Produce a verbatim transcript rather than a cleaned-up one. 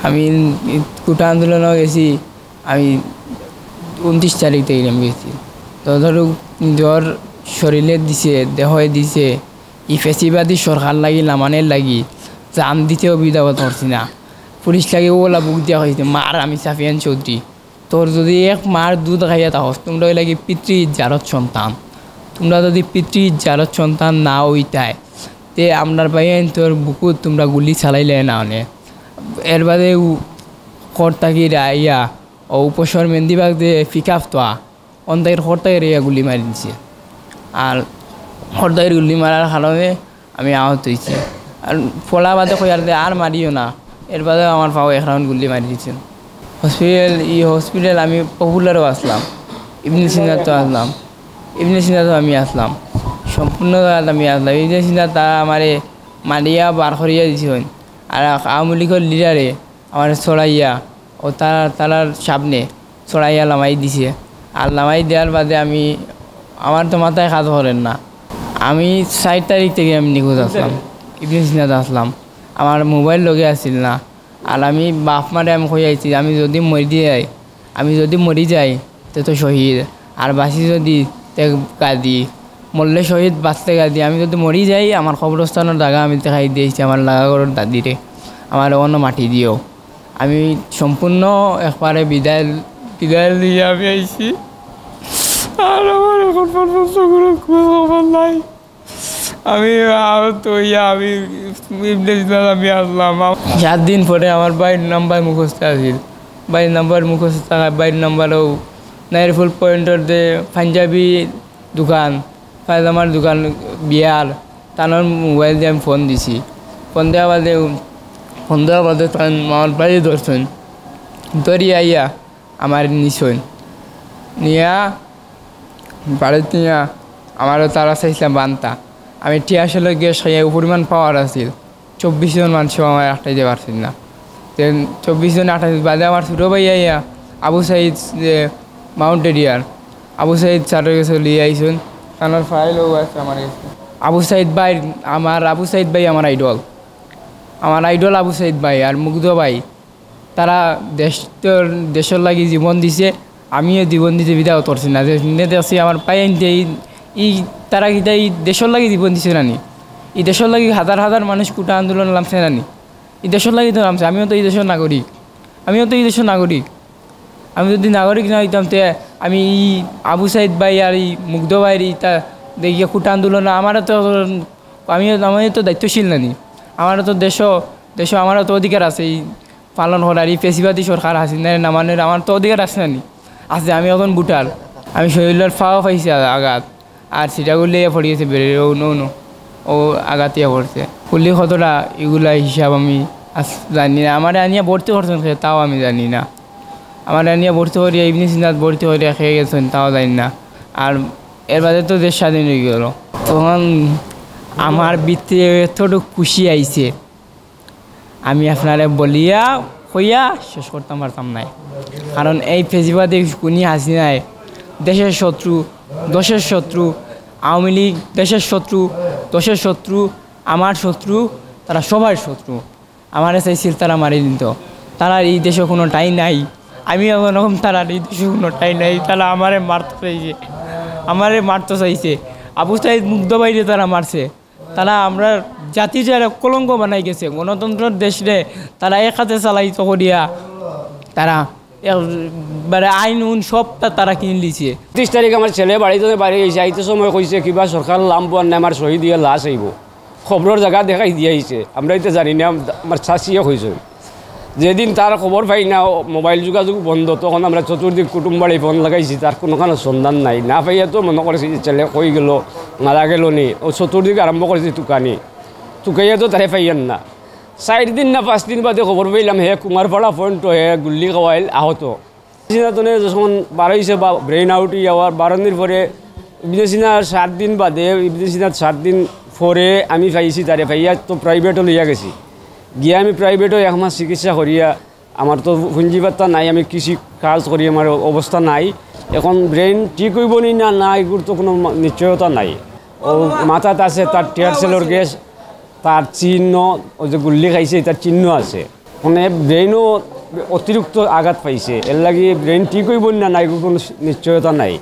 আমি কোটা আন্দোলনও গেছি। আমি ঊনত্রিশ তারিখ থাকি আমি গেছি। তো ধরো, নিজর শরীরে দিছে, দেহে দিছে, ই ফেসিবাদী সরকার লাগি, লামানের লাগি জান দিতেও দ্বিধাবোধ করছি না। পুলিশ লাগি ওলা বুক দিয়া কইছে, "মার, আমি সাফিয়ান চৌধুরী।" তোর যদি এক মার দুধ খাইয়া থাকস, তোমরা অইলাগি পিতৃ জারত সন্তান। তোমরা যদি পিতৃ জারত সন্তান না অইতায়, তে আমরার ভাইয়াইন্তর বুকুত তোমরা গুলি চালাইলায় না অনে। এর বাদে উ-, খর থাকি রাইয়া, ও উপসর মেন্দিবাগ যে পিক আপ তোয়া, অন্তাইর খর থাকি রাইয়া গুলি মারি দিছে। আর খর থাকি গুলি মারার কারণে আমি আহত অইছি। আর ফলা বাদে কইয়ার যে, "আর মারিও না।" এর বাদে আমার পাও এক রাউন্ড গুলি মারি দিছইন। হসপিটাল, ই হসপিটাল আমি পপুলারও আছলাম, ইবনে সিনাত আছলাম, ইবনে সিনাত আমি আছলাম, সম্পূর্ণ জাগাত আমি আছলাম। ইবনে সিনাত তারা আমারে মারিয়া বার করিয়া দিছইন। আর আওয়ামী লীগর লিডারে আমারে ছড়াইয়া ও তারা, তারার সামনে ছড়াইয়া লামাই দিছে। আর লামাই দেওয়ার বাদে আমি, আমার তো মাথায় কাজ করের না। আমি চাইর তারিখ থাকি আমি নিখোঁজ আছলাম, ইবনে সিনাত আছলাম। আমার মোবাইল লগে আছিল না। আর আমি বাপ মারে আমি কই আইছি, আমি যদি মরি যাই, আমি যদি মরি যাই, তে তো শহীদ। আর বাঁচি যদি, তে গাদি। মরলে শহীদ, বাঁচলে গাদি। আমি যদি মরি যাই, আমার কবরস্থানর জাগা আমি দেখাই দিছি আমার লাগা ঘরর দাদিরে, আমার অনো মাটি দিও। আমি সম্পূর্ণ একবারে বিদায়, বিদায় নিয়া আমি আইছি। আর আমার এখন পর্যন্ত কোনো খোঁজ খবর নাই। আমি আহত অইয়া আমি ইবনে সিনাত আমি আছলাম। আম-, সাত দিন পরে আমার ভাইর নাম্বার মুখস্থ আছিল। ভাইর নাম্বার মুখস্থ থাকায় ভাইর নাম্বারও নাইরফুল পয়েন্টর যে পাঞ্জাবি দোকান, পায়জামার দোকান, বিয়ার, তানর মোবাইল দিয়া আমি ফোন দিছি। ফোন দেওয়া বাদে, ফোন দেওয়া বাদে তান আমার ভাইয়ে ধরছইন। ধরি আইয়া আমার নিছইন। নিয়া বাড়িত নিয়া আমারও তারা চাইছিলাম বান্তা। আমি টিয়া সেলর গ্যাস খাইয়া ও পরিমাণ পাওয়ার আছিল, চব্বিশ জন মানুষ আমার আটকাইতে পারছিল না। তে চব্বিশ জন আটকাইতে বাদে আমার ছোটো ভাই আইয়া আবু সাইদ, যে মাউন্ট এরিয়ার, আবু সাইদ স্যারের গেছে লইয়া আইছইন। তানর ফাইলও আছে আমার গেছে। আবু সাইদ ভাই, আমার আবু সাইদ ভাই আমার আইডল। আমার আইডল আবু সাইদ ভাই আর মুগ্ধ ভাই। তারা দেশর, দেশর লাগি জীবন দিছে, আমিও জীবন দিতে দ্বিধা করছি না। যে নে দেখছি আমার ভাইয়াইন্তে ই, ই তারা কিতা ই দেশর লাগি জীবন দিছে না নি? ই দেশর লাগি হাজার হাজার মানুষ কোটা আন্দোলন লামছে না নি? ই দেশর লাগি তো লামছে, আমিও তো ই দেশর নাগরিক, আমিও তো ই দেশর নাগরিক। আমি যদি নাগরিক না অইতাম, তে আমি ই আবু সাইদ ভাই আর ই মুগ্ধ ভাইর ইতা দেখিয়া কোটা আন্দোলন, আমারও তো, আমি, আমি তো দায়িত্বশীল না নি? আমারও তো দেশ, দেশ আমারও তো অধিকার আছে, ই পালন করার। ই ফেসিবাদী সরকার হাসিনারে নামানোর আমার তো অধিকার আছে না নি? আছে, আমি এখন ভোটার। আমি শরীরর ফাও পাইছি আ-, আঘাত, আর সিটাগুলি পড়ি গেছে বেড়ে, ও নো নো, ও আঘাতিয়া পড়ছে। কুলি কতটা, ইগুলা হিসাব আমি আস-, জানি না। আমারে আনিয়া ভর্তি করছইন কে, তাও আমি জানি না। আমারে আনিয়া ভর্তি করিয়া, ইবনে সিনাত ভর্তি করিয়া কে গেছইন, তাও জানি না। আর এর বাদে তো দেশ স্বাধীন অই গেল। তখন আমার ভিতরে এতটুকু খুশি আইছে, আমি আপনারে বলিয়া কইয়া শেষ করতাম পারতাম নায়। কারণ এই ফেসিবাদী খুনি হাসিনায় দেশের শত্রু, দেশের শত্রু, আওয়ামী লীগ দেশের শত্রু, দেশের শত্রু, আমার শত্রু, তারা সবার শত্রু। আমারে চাইছিল তারা মারি দিত। তারার ই দেশো কোনো ঠাঁই নাই। আমি এখন রকম তারার ই দেশো কোনো ঠাঁই নাই। তারা আমারে মারতে চাইছে, আমারে মারতে চাইছে। আবু সাইদ মুগ্ধ ভাইরে তারা মারছে। তারা আমরার জাতিটারে কলঙ্ক বানাই গেছে। গণতন্ত্রর দেশরে তারা এক হাতে চালাইতো করিয়া তারা একবারে আইন উন সবটা তারা কিনিলিছে। ত্রিশ তারিখ আমার ছেলে বাড়িত বাড়ি গেছে, আইতে সময় কইছে কিবা সরকার লাম্প আন আমার শহীদ ইয়ে লাশ আইব। খবরর জাগা দেখাই দিয়া আইছে, আমরা ইতা জানি না, আমার চাচিয়ে কইছে। যেদিন তার খবর পাই না, ও মোবাইল যোগাযোগ বন্ধ, তখন আমরা চতুর্দিক কুটুম বাড়ি ফোন লাগাইছি, তার কোনোখানো সন্ধান নাই। না পাইয়া তো মনে করছি যে ছেলে কই গেল, মারা গেল নি। ও চতুর্দিক আরম্ভ করেছি তুকানি, তুকাইয়া তো তারে পাইয়ার না। চার দিন না পাঁচ দিন বাদে খবর পাইলাম হে কুমারপাড়া পয়েন্ট হে গুল্লি খাওয়াইল আহত। সিনা তনে যখন বারোইছে বা ব্রেন আউট হইয়া আবার বারোনির পরে ইবনে সিনার সাত দিন বাদে, ইবনে সিনার সাত দিন পরে আমি পাইছি তারে, পাইয়া তো প্রাইভেটও লইয়া গেছি। গিয়া আমি প্রাইভেটও এক মাস চিকিৎসা করিয়া, আমার তো পুঞ্জি পাত্তা নাই, আমি কৃষি কাজ করি, আমার অবস্থা নাই। এখন ব্রেন ঠিক হইব নি না, না, এগুর তো কোনো মা-, নিশ্চয়তা নাই। ও মাথাত আছে তার টিয়ার সেলর গ্যাস, তার চিহ্ন, ওই যে গুল্লি খাইছে, তার চিহ্ন আছে। মানে ব্রেইনও অতিরিক্ত আঘাত পাইছে, এর লাগি ব্রেইন ঠিক অইবো না নাইবো কোনো নিশ্চয়তা নাই।